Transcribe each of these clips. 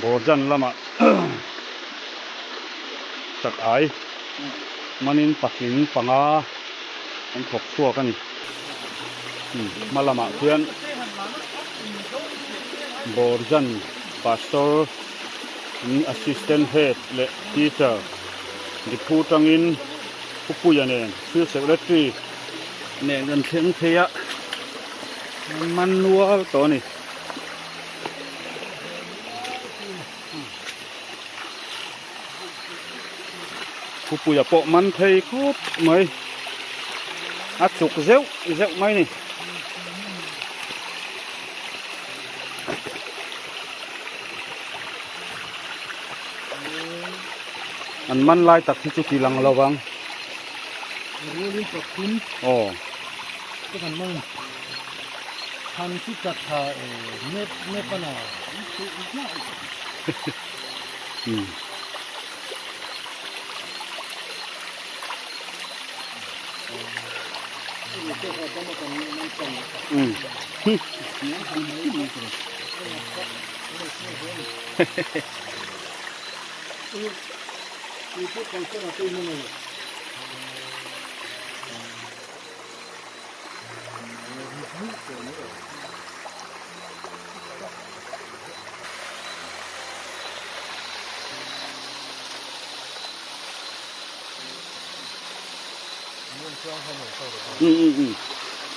Bawrjan lamah chak ai manin patling panga an thawk chhuak a ni. Hma lamah khian Bawrjan Pastor Assistant Head leh Teacher Diphu tangin Pupuia nen Field Secretary nen kan thleng phei a, an man nual tawh a ni. Pupuia pawh man thei khawp mai, a chuk zeuh zeuh mai a ni. An man lai tak hi chu ti lang lo vang. Aw.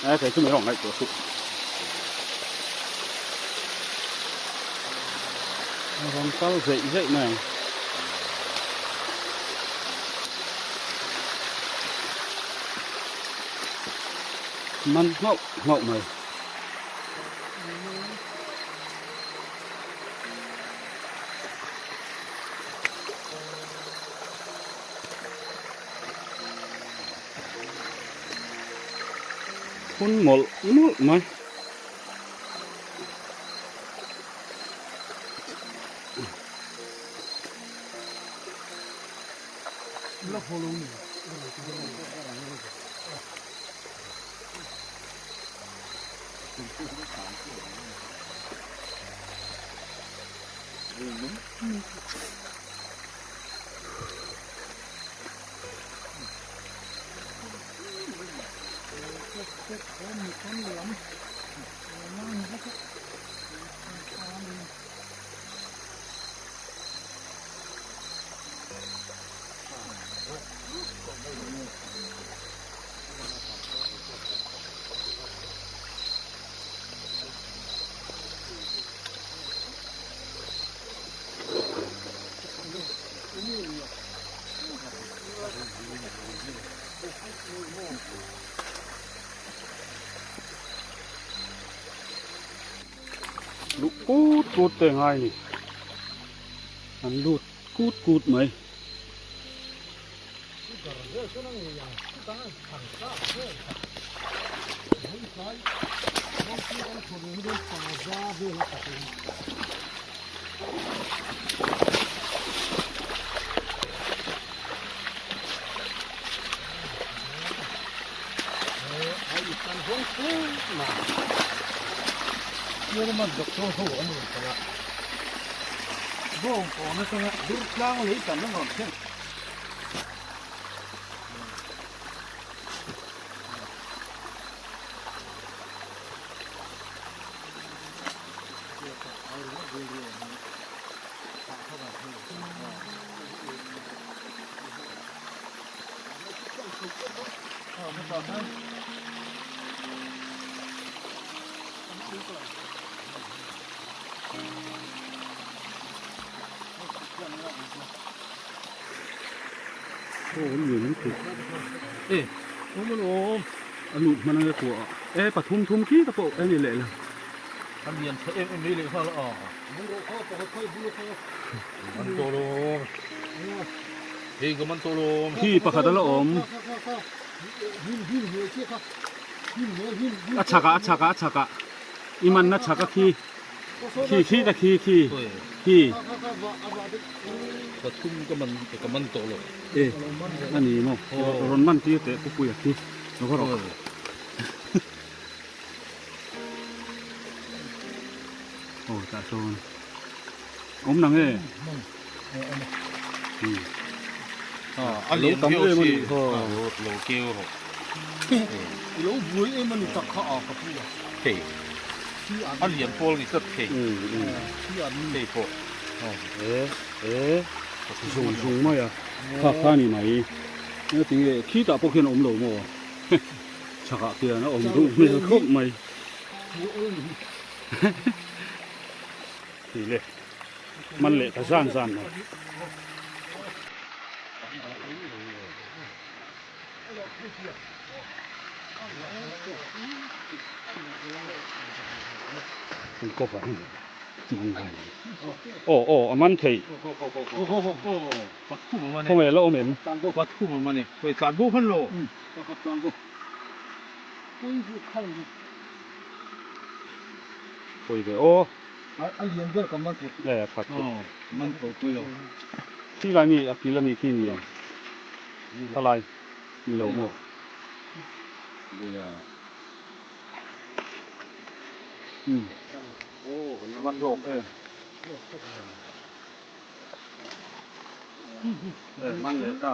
Ai thei chu mai rawng ngaih tawh suh. A rawn kal zeih zeih mai ang. Man nghauh nghauh mai. Phun mawlh mawlh mai. Luh kut kut te ngai ni an lut kut kut mai. E pathum thum khi te pawh a ni leh lo. A lian tha em em mai leh nghal a. Man to lo. Hei ka man to lo. Khi pakhat a la awm. A chhakah a chhakah a chhakah i manna chhak a khi khi khi ta khi khi khi. Pathum ka man ka man tawh lo. E a ni maw rawn man tir teh Pupuia khi lo va rawh. Aw tah sawn awm nang e. A lo tam em a nih kha. Lo keu rawh. I lo buai em a ni tak kha a ka pu a. Hei a lian pawl ni tlat thei. Hei pawh. E e zung zung mai a kha kha ni mai. Tinge khitah pawh khian a awm lo maw? Chhakah khian a awm duh hmel khawp mai. Tih leh man leh ta zan zan mai. An cover ang man lai mai. Aw aw a man thei. Khawnge la awm em? Pawi ve aw. A lian ber ka man thei. E khat chu. Man tho pui lo. Khi lai mi a kil a mi khi ni ang. Thalai ni lo maw. Um. Man zawk e. Man leh ta.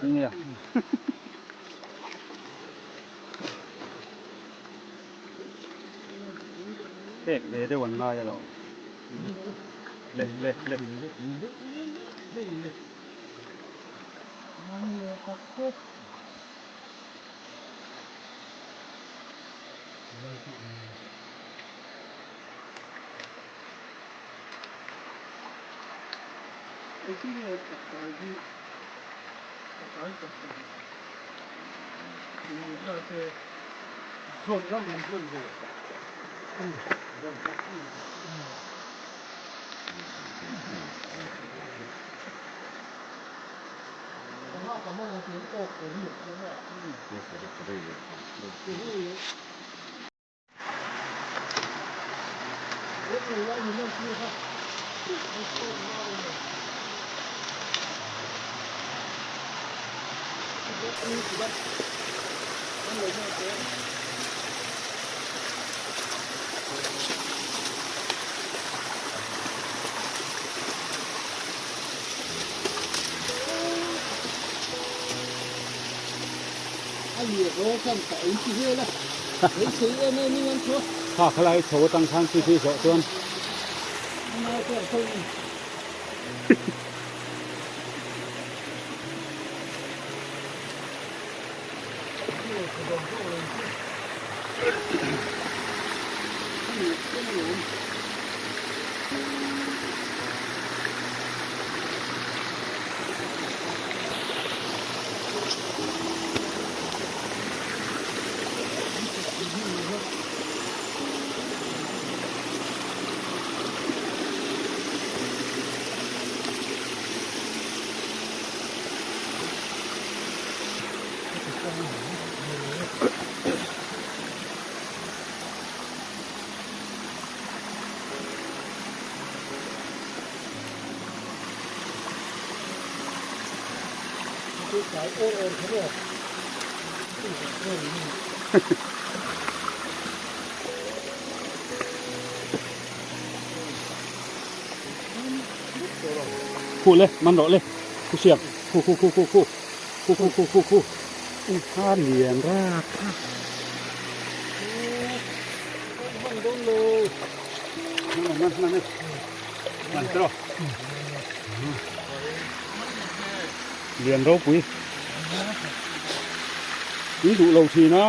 Nia. Pek ve deuh an ngai alawm. Le le le. Kha khalai chho atang khan khi khi zawh chuan Khu le man rawh le khu siam khu khu khu khu khu khu khu khu khu khu u kha lian ra kha man man man man tro lian ropui in duh lo thin a.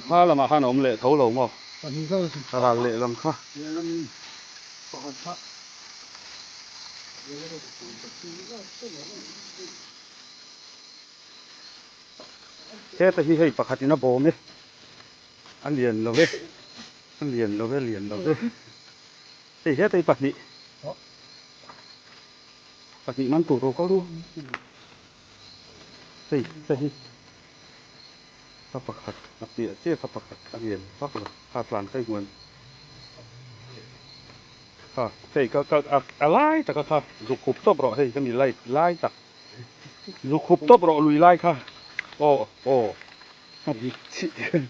Hma lamah khan a awm leh tho lo maw? Ral lehlam kha. Heta hi hei pakhatin a bawm e, a lian lo e, a lian lo e, lian lo e. Hei heta hi pahnih, pahnih man tur aw kal u. Hei heta hi ka pakhat a piah chiah kha pakhat a lian vak lo, kha tlan kha i hmuh em? Kha hei ka ka a lai taka kha zuk hup tawp rawh hei hemi light lai tak. Zu khup tawp rawh lui lai kha aw aw a dik chiah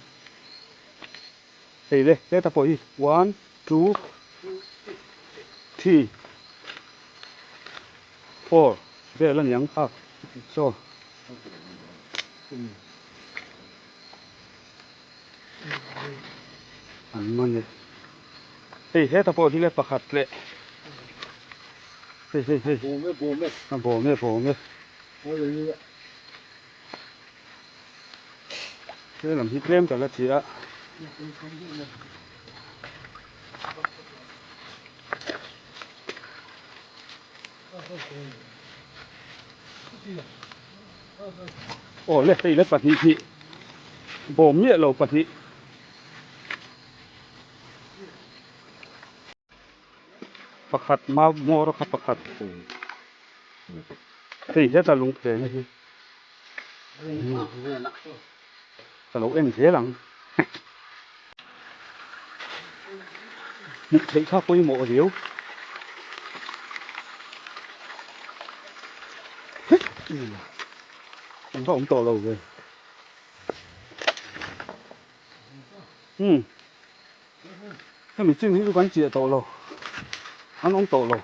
hei le heta pawh hi one two three four vel a niang kha saw an man e hei heta pawh hi le pakhat leh hei hei hei bawm e bawm e a bawm e bawm e he lam hi tlem tak a chi a Aw le hei le pahnih hnih bawm miah lo pahnih. Pakhat mau hmawr kha pakhat hei heta lung pheng hi ka lo en zel ang. Hmuh theih kha pawimawh riau. An va awm tawh lo ve. Umm hemi chin hi chu kan chiah tawh lo an awm tawh lo.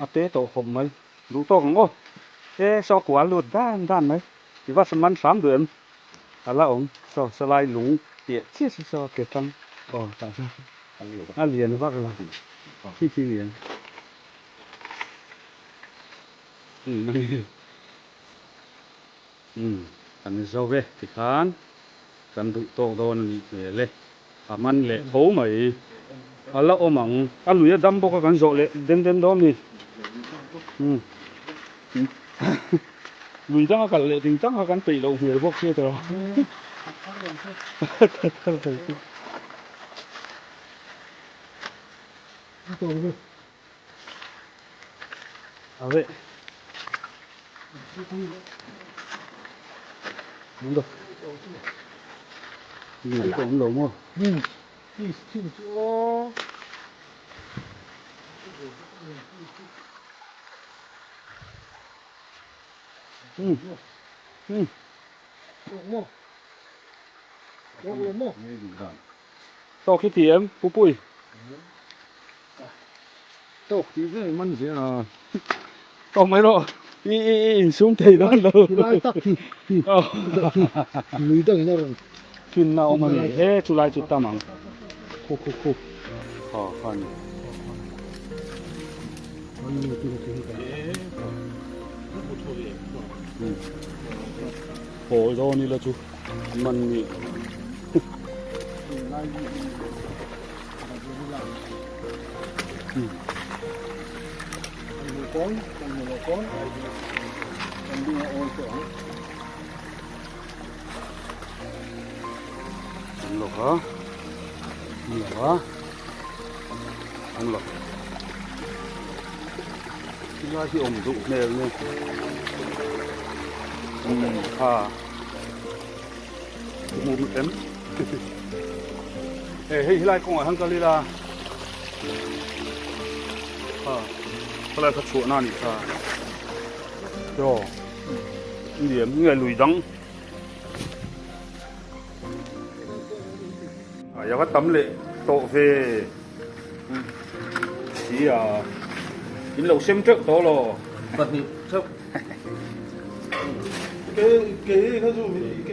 A te tawh khawp mai. Duh tawk ang aw. E saw kual lut dan dan mai. I va man hram duh em? A la awm. Saw salai lung piah chiah chu saw ke tang. Aw tah chuan a lian vak lo. Khi khi lian. Umm a ni. Umm kan zo ve tikhan kan duh tawk dawn a nih hmel e. A man leh tho mai. A la awm ang. A lui a dam bawk a kan zawh leh den den dawn ni. Umm. Lui dang a kal leh ding tang kha kan peih loh hmel bawk sia tawh. A veh. Đúng rồi. Nhìn cũng đồ mua. Ừ. Ừ. Tawk hi ti em Pu Pui? Tawk tih vel man zel a. Tawk mai rawh i i i insum thei dawn lo. Ti lai tak hi hi lui dangin a rawn finna awm a ni e chu lai chu tam ang khu khu khu ha kha a ni. Haw dawn ila chu man ni. An lo va, an lo va, an lo. Tilai hi awm duh hmel ni. Umm kha. Hmu em? Hei hei helai kawngah hian kal ila ha helai kha chhuahna a nih kha chaw liam nge lui dang a yava tam leh tawh ve si a in lo sem teuh tawh lo pahnih theuh ke ke kha chu.